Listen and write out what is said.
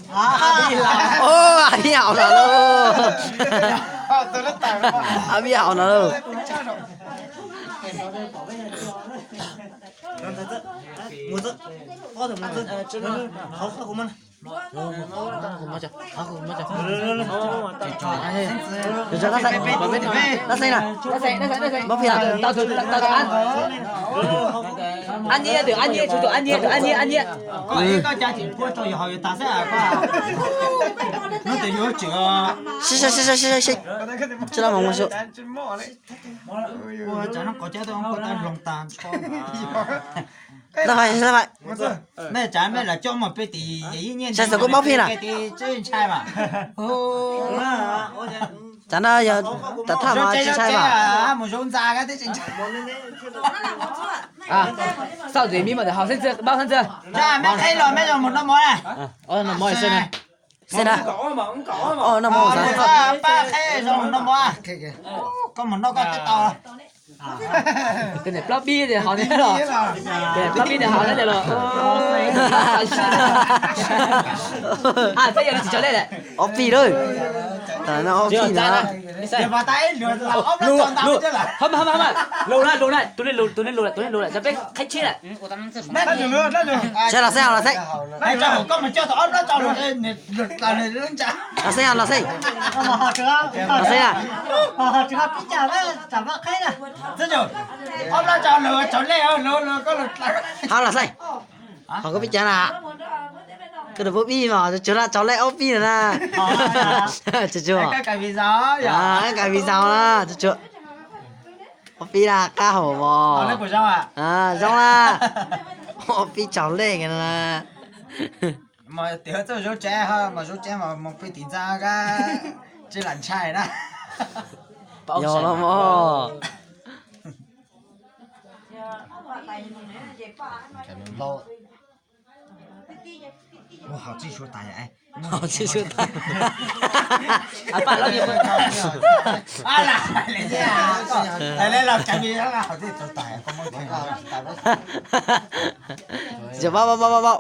Ab, ab pib haus no lauj. Ab pib haus no lauj. Ab Nyiaj, tus Ab Nyiaj, tsuv tus Ab Nyiaj, tus Ab Nyiaj, Ab Nyiaj. Sib saib, sib saib, sib saib, sib saib. Tsis laj mus mus xyuas. Laj vais, laj vais. Saib xyov koj paub pheej na. Tsam no yog tam thaj mas tsis ntshai mas. Xauj ntxiv mib mas haus xeeb txwg, paub xeeb txwg. Xeeb na. Noj mov xav. Koj mus noj koj twb tau. Tus niam plaub pib tias haus ne los. Tus niam plaub pib tias haus ne los. Peb yog tsis tso lej lawm. Ob pib lawm. Tam no ob pib na. Lus, lus, hab mas, hab mas, hab mas. Lus na, lus na, tus nej lus, tus nej lus lawm, tus nej lus lawm, peb qheb tsheb lawm. Seb los xeeb, los xeeb. Los xeeb, los xeeb. Los xeeb na. Hab los xeeb. Hos koj pib cav na. Koj tus pub pib mas tsuag na, tso lej ob pib na. Tsuag tsuag. Kab viv xaus na, tsuag tsuag. Ob pib na, qab hau mos. Zoo na. Ob pib tso lej na. Yog los mos. Haus tsis suav tas. Paub, paub, paub, paub.